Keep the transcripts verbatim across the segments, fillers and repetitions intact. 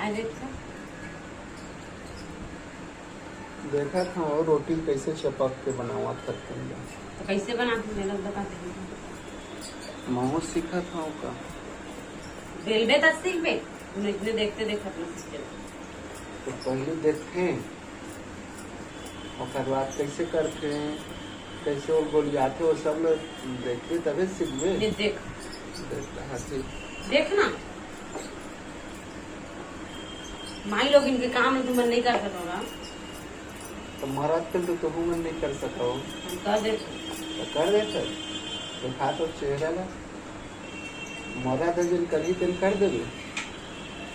अरे देखा। देखत हव रोटी कइसे चपक के बनावत हस तेन ला। तो कइसे बनात हस, मेला बता दे। महूँ सीखत हव का? बेलबे त सीखबे, तुम इतने देखते देखत न सीख जाओ। तो पहले देखते हैं, ओकर बाद कइसे करथे, कइसे वो गोलियाथे, वो सब ल देखबे तभे सीखबे। ये देख। देख, हाँ, ठीक। देख ना। माई लोगिन के काम ल तुमन नइ कर सकोगा। तो मरद के तो तुहू मन नइ कर सको। हम कर देथन। तो कर देथन। देखा तो चेहरा ला। मरद ह जेन करही तेन कर देबे।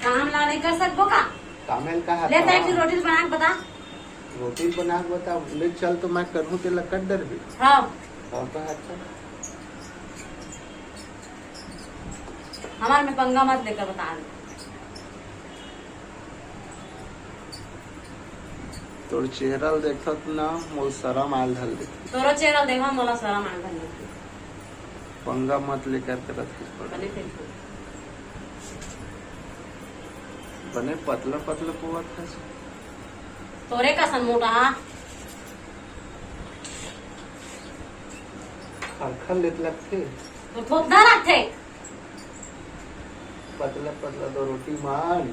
काम ला नइ कर सकबो का? काम ल कहा ले, था? तैं एक रोटी बना के बता। रोटी बना के बता, ले चल तो मैं करहूँ, तेला कर डरबे। हाँ। हाँ, तो अच्छा। हमार में पंगा मत लेकर बता दे। तोर चेहरा ल देखत ना, मोर शरम आल धर ले। तोरो चेहरा ल देखा, मोला शरम आल धर ले। पंगा मत लेकर करत कुछ पर। बने फिर। बने पतला पतला पोवत हस। तोरे कसन मोटा, हाँ? खरखर लेत लगथे। तो थोथना रखथे। पतला पतला दो रोटी मान।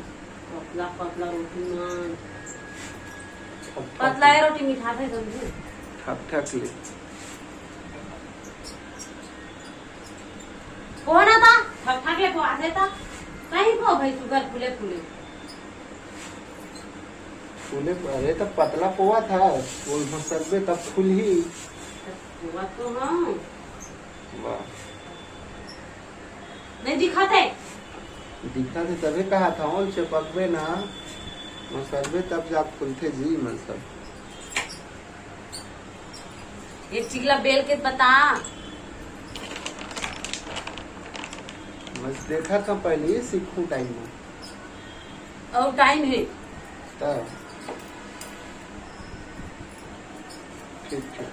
पतला पतला रोटी मान। ठक ठक पतला ले। ये रोटी मिठाथे समझे। ठक ठक ले। कौन आता? ठक ठक ले को आथे ता। कहीं को भाई सुगर फूले फूले। फूले, अरे तो पतला पोवत हस, वो मसरबे तब फूलही। पोवत तो हाँ। वाह। नहीं दिखत हे। दिखत हे तभे कहा था, ओल चपकबे ना, मसरबे तब जा फूलथे जी, मतलब। एक चिगला बेल के बता। बस देखा था पहले, ये सीखू टाइम में। अउ टाइम हे। हाँ। ठीक, ठीक।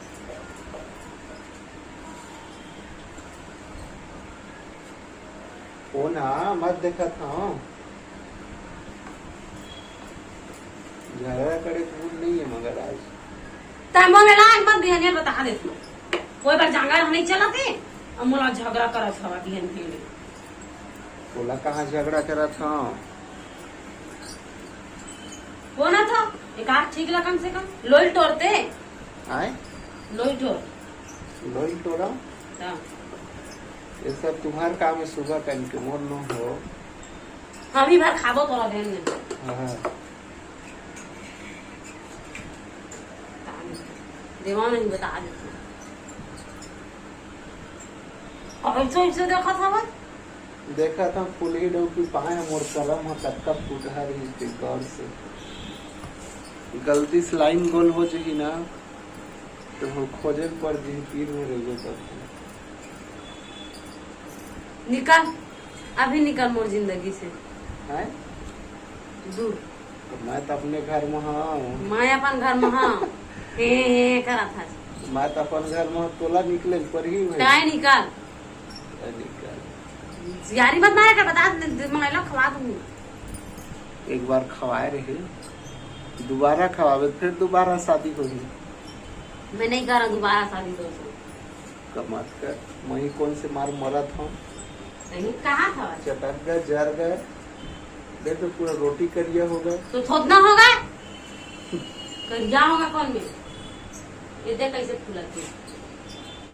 फोन, हाँ, मत देखत हव। झगड़ा करे के मूड नहीं है मगर आज। तै मोर में लाग मत बिहनिया बता देत हव। कोई बार जांगर नहीं चलत हे, अब मोला झगड़ा करत हवा बिहन बिहन। तोला कहाँ झगड़ा करत हव? कोन था? एक आध ठीक ला कम से कम। लोई टोरते। आय? लोई टोर। लोई टोरा? हाँ। ये सब तुम्हार काम है, सुबह कन के मोर नो हो। हम ही भर खाबो तोरा बहन ने। हाँ। देवा नहीं बता देती। और ऐसे, ऐसे देखा था बस। देखा था फुलही डौकी पाए मोर कलम ह कतका फुटहा रहिस ते गौर से। गलती से लाइन गोल हो जही ना, तो हम खोजे पर जी तीर में रह जाता। निकल, अभी निकल मोर जिंदगी से। हैं? दूर। तो मैं तो अपने घर में हूँ। मैं अपन घर में हूँ। हे, हे, हे करत हस। मैं तो अपन घर में हूँ, तोला निकले पर ही भाई। काय निकल? काय निकल? यारी मत मारे का, बता दे, दे, मंगाइला खवा दूंगी। एक बार खवाए रहे, दोबारा खवाबे, फिर दोबारा शादी होही। मैं नहीं करा दोबारा शादी तो। कमात कर, मही कोन से मार मरत हूँ। नहीं, कहाँ था? चटक गए, जर गए। देख तो पूरा रोटी करिया हो गए। तो थोथना होगा, करिया होगा कौन में? ये देख कैसे फूलत है।